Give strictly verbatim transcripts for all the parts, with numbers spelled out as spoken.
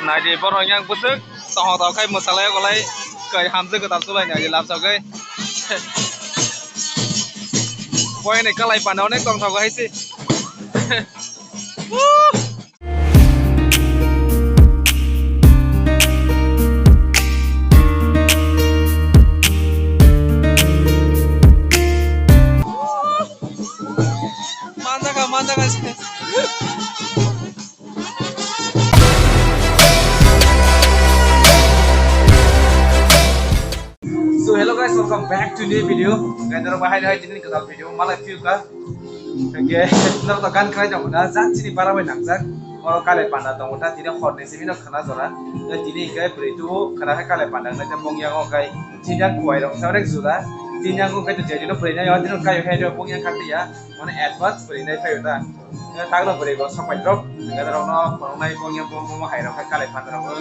Naidi borok yang bwswk tongthok tongthok khai mwsalai, okolai kai hamjwk kwtal chulai naidi lapsogwi. Boyani kalai panda onek tongthogo hai se. Manjaka, manjaka. So hello guys, welcome back to new video. Guys, norok bahai hai tini kwtal video malai phiuka. Hingke norok to gan khlai tongo na, jang chini bara bai nangjak. Oro kalai panda tongo ta, tini hor ni simi no khwna jora. Tini hingke bwrwi tubu khwna khe kalai panda wngnai ta bongya o kai. Tini jang kuai rok sa rek juda. Tini jang khe to jeri no bwrwi nai o, tini kai khe bongya kha tiya. Mane advance bwrwi nai phaio ta. Tagno bwrwi bo sok pai drop. Hingke norok no phunuknai bongya bo mo hai rok khe kalai panda rok.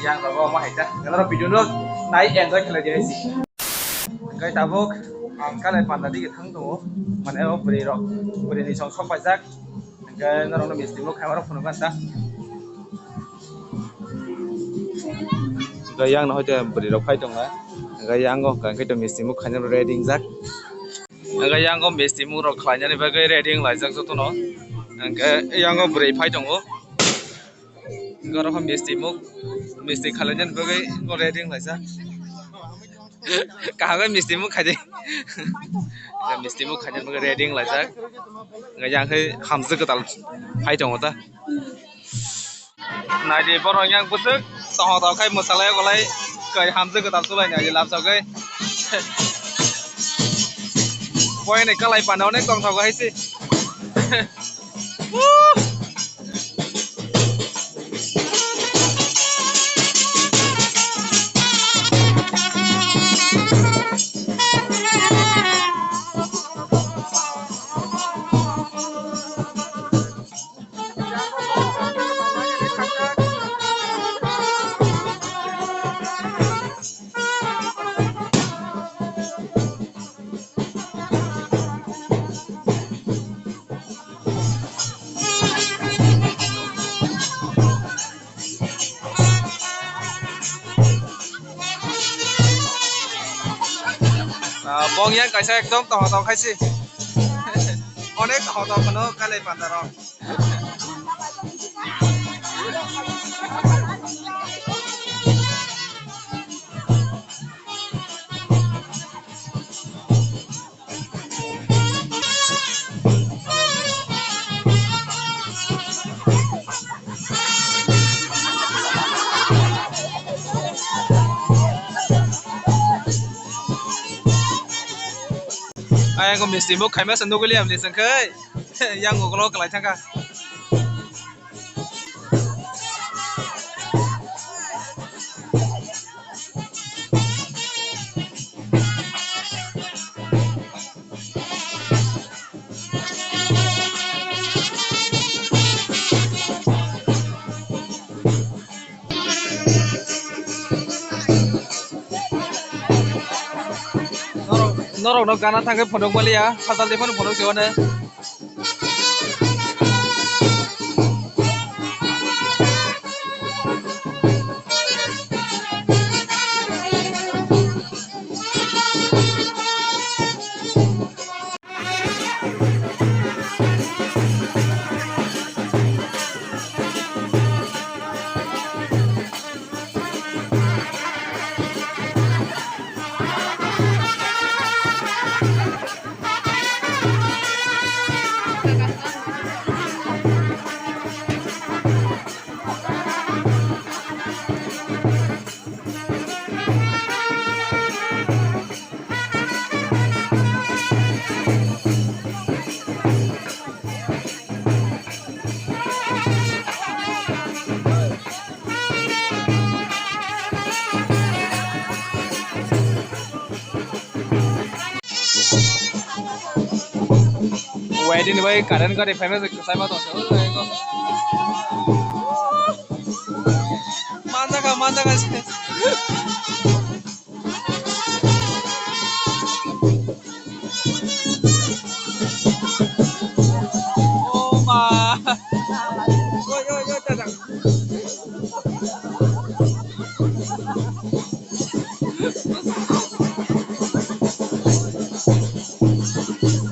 Yang rok mo hai ta. Norok video no nai enjoy khlai di hai si. Hingke tabuk ang kalai panda dige thang tongo, mane o bwrwi rok, bwrwi ni song sok paijak, hingke norok no misti bo khaima rok phunuk ganta. Hingke yang no hoite bwrwi rok phai tongo, hingke yang o hingke to misti bo khaina ready wngjak, hingke yang o misti bo rok khlainani bagwi ready wng laijak joto no, hingke yang o bwrwi phai tongo. Goro misti muk, misti khalainani bagwi ready wng laijak. Kaham khe misti muk khaidi. Misti muk khainani bagwi ready wng laijak. Yang khe hamjwk kwtal phai tongo ta. Naidi borok yang bwswk tongthok tongthok khai mwsalai, okolai kai hamjwk kwtal chulai naidi lapsogwi. Boyani kalai panda onek tongthogo hai se. Ah, bong yang kaisa ekdom tongthok tongthok khai se. Onek tongthok tongthok kheno kalai panda rok. Ayang ko misti bo khaima se nuguli amli sangkhai. Yang ulo kalai thangkha. Norok, norok no gana thangwi phunuk maliya, sajal de phano phunuk se hwnwi. Wedding ni bai current gari famous kwchai ma tong. Manjaka, manjaka. Oh ma. Oi, oi, oi, tata.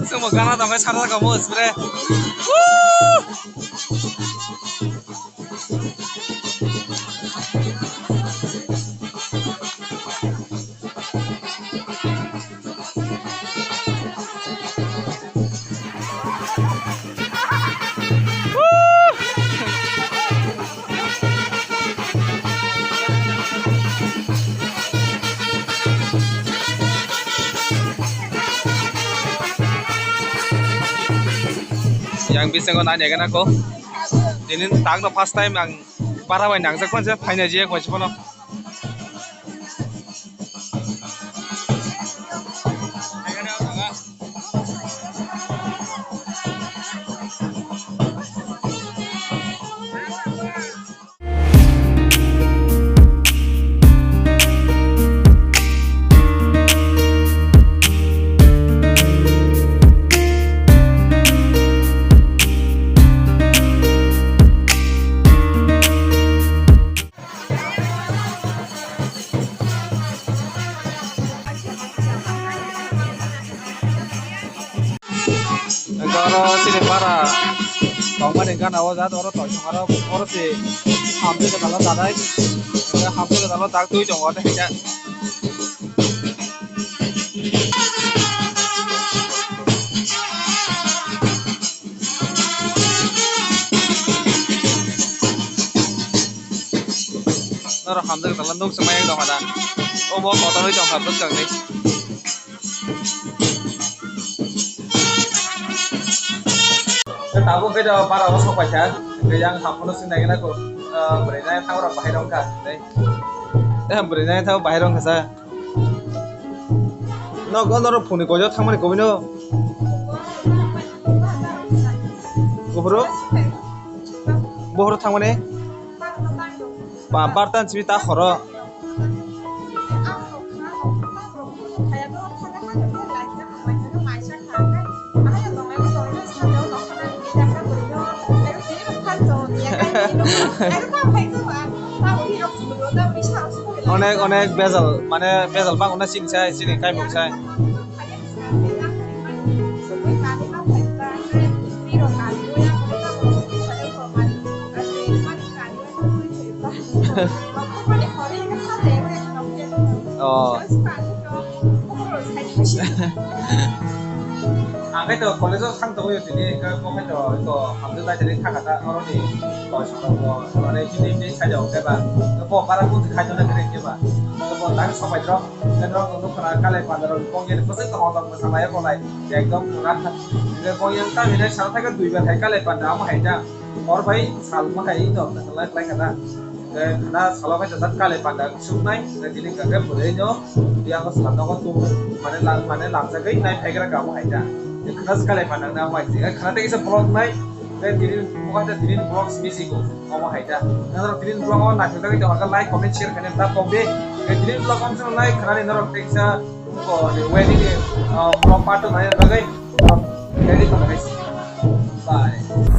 Chwngbo gana tongkhe sarjak omo spray. Woo! Yang bisingo nai nai gana ko. Tini tangno first time ang para bai nangjak phano se phaina jia koi se phano. Oro chini para tongmani gana o jat oro toisong aro oro se hamjwk kwtal o danai, hamjwk kwtal o dak twi tongo tei kisa. Norok hamjak tala nuk swmai tongkha da. Obo kotor oi tongkha bwskangni. Tabuk khe do bara o sok paikha. Hwnkhe yang haphano sini nai gana ko. Bwrwi nai thaborok bahai rok wngkha. Eh, bwrwi nai thaborok bahai rok wngkha sa. Nok, o norok phone ni koijo thangmani kobino. Buphuru? Buphuru thangmani? Ba, bartan simi ta khoro. Onek, onek bejal, mane bejal bang, onek sini sai, sini kaimuk sai. Oh. Ang khe to college o thang tongwi tini, khe bo khe to, to hamjwk lai tini thangkha ta, oroni koisono bo, mane tini, tini side o khe ba, bo bara buji khai tongna khe ba, bo tang sobai rok, khe norok nukha na kalai panda rok, bo khe bwswk tong tong bwsa mai bo lai, ekdom pura, khe bo yang ta hinai sal thai khe dui bar hai kalai panda amo hai ta. Hor bai sal ma hai no, lai lai kana. Te khana salo bai ta kalai panda suknai, te tini kake bwrwi no, yang sal no tu, mane lang, mane lang jagai nai phai gra kamo hai ta. Te khana kalai panda na mai, te khana te kisa vlog nai, te tini mo hai ta tini vlog simi siko, kamo hai ta. Na tini vlog o na ta ta like, comment, share khana ta pok de. Te tini vlog om sung nai khana ni norok te kisa ko ni wedding ni, ah, vlog part two nai jagai. Ready to guys. Bye.